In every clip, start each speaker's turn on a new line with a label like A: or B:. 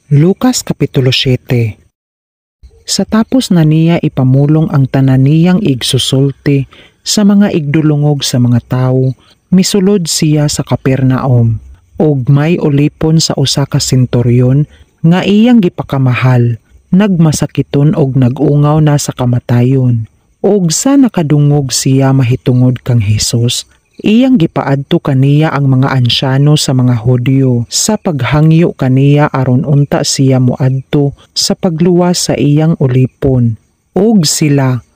A: Lucas Kapitulo 7. Sa tapos na niya ipamulong ang tanan niyang igsusulti sa mga igdulungog sa mga tawo, misulod siya sa Capernaum. Og may ulipon sa usa ka senturyon nga iyang gipakamahal, nagmasakiton og nag-ungaw na sa kamatayon. Og sa nakadungog siya mahitungod kang Hesus, iyang gipaadto kaniya ang mga ansyano sa mga Hudyo sa paghangyo kaniya aron unta siya moadto sa pagluwas sa iyang ulipon. Og sila,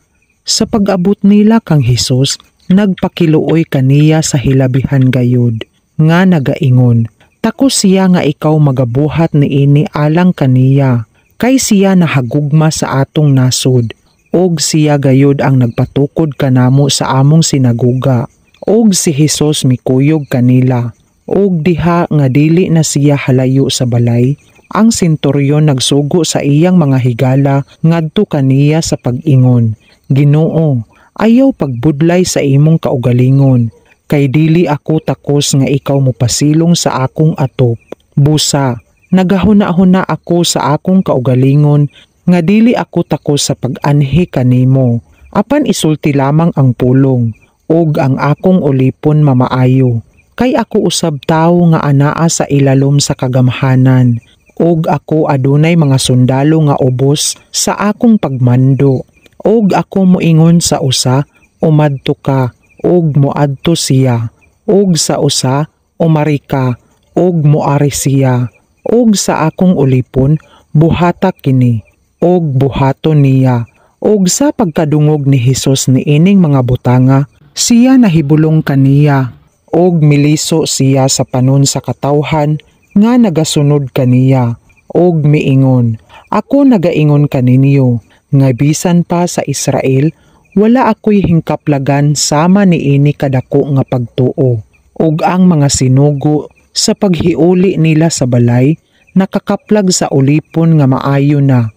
A: sa pag-abot nila kang Hesus, nagpakiluoy kaniya sa hilabihan gayud, nga nagaingon, "Takos siya nga ikaw magabuhat niini alang kaniya, kay siya nahagugma sa atong nasod, og siya gayud ang nagpatukod kanamo sa among sinaguga." Og si Hesus mikuyog kanila. Og diha nga dili na siya halayo sa balay, ang senturyon nagsugo sa iyang mga higala ngadto kaniya sa pag-ingon, "Ginoo, ayaw pagbudlay sa imong kaugalingon, kay dili ako takos nga ikaw mopasilong sa akong atop. Busa, nagahuna-huna ako sa akong kaugalingon nga dili ako takos sa pag-anhi kanimo. Apan isulti lamang ang pulong, ug ang akong ulipon mamaayo. Kay ako usab tawo nga anaa sa ilalom sa kagamhanan, ug ako adunay mga sundalo nga ubos sa akong pagmando. Ug ako moingon sa usa, 'Umadto ka,' ug moadto siya. Ug sa usa, 'Umari ka,' ug moari siya. Ug sa akong ulipon, 'Buhata kini,' ug buhaton niya." Og sa pagkadungog ni Hesus niining mga butanga, siya nahibulong kaniya, ug miliso siya sa panon sa katawhan nga nagasunod kaniya, ug miingon, "Ako nagaingon kaninyo nga bisan pa sa Israel wala ako'y hingkaplagan sama niini kadako nga pagtuo." Ug ang mga sinugo, sa paghiuli nila sa balay, nakakaplag sa ulipon nga maayo na.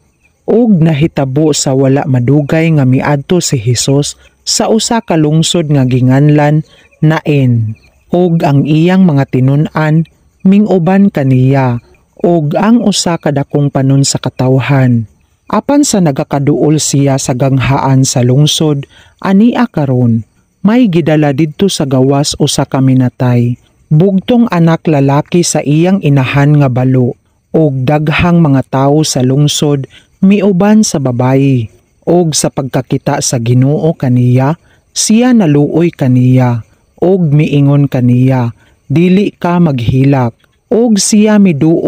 A: Ug nahitabo sa wala madugay nga miadto si Hesus sa usa ka lungsod nga ginganlan Nain. Ug ang iyang mga tinun-an minguban kaniya ug ang usa ka dakong panon sa katawhan. Apan sa nagakaduol siya sa ganghaan sa lungsod, ania karon, may gidala didto sa gawas usa ka minatay, bugtong anak lalaki sa iyang inahan nga balo, ug daghang mga tawo sa lungsod miuban sa babayi. Og sa pagkakita sa Ginoo kaniya, siya naluoy kaniya, ug miingon kaniya, "Dili ka maghilak." Og siya miduol